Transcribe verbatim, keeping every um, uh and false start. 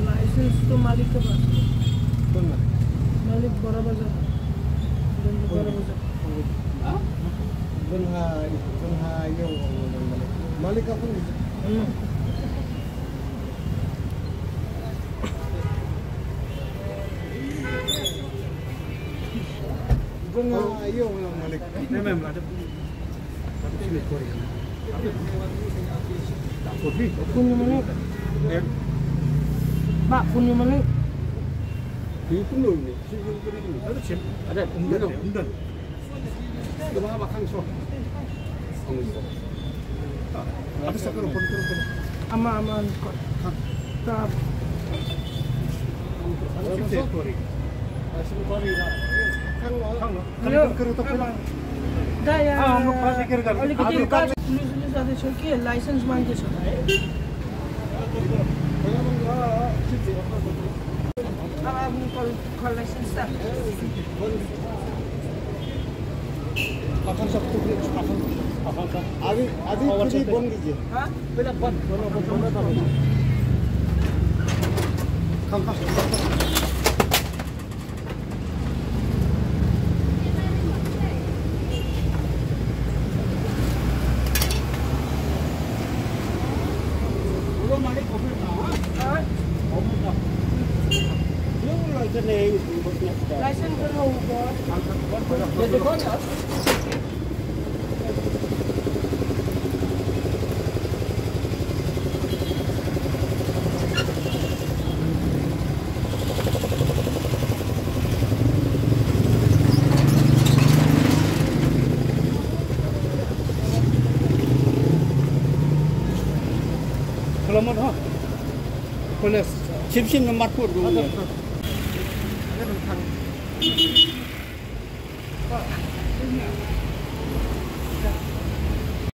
License to malik ka ba. Malik Bora Bazar. Bora Bazar. Malik ka pun. Phone ïa u Malik. Bah, phone ïa u Malik. Ada, umdan, umdan. Ama, ama, ko. Ka. Hello. Da ïa. Police, police ata chowki license mangte chowki. Call, call license, sir. अभी, अभी खुद ही बन दीजिए। हाँ? पहले बंद, बंद, बंद, बंद। Shim shim na mat put.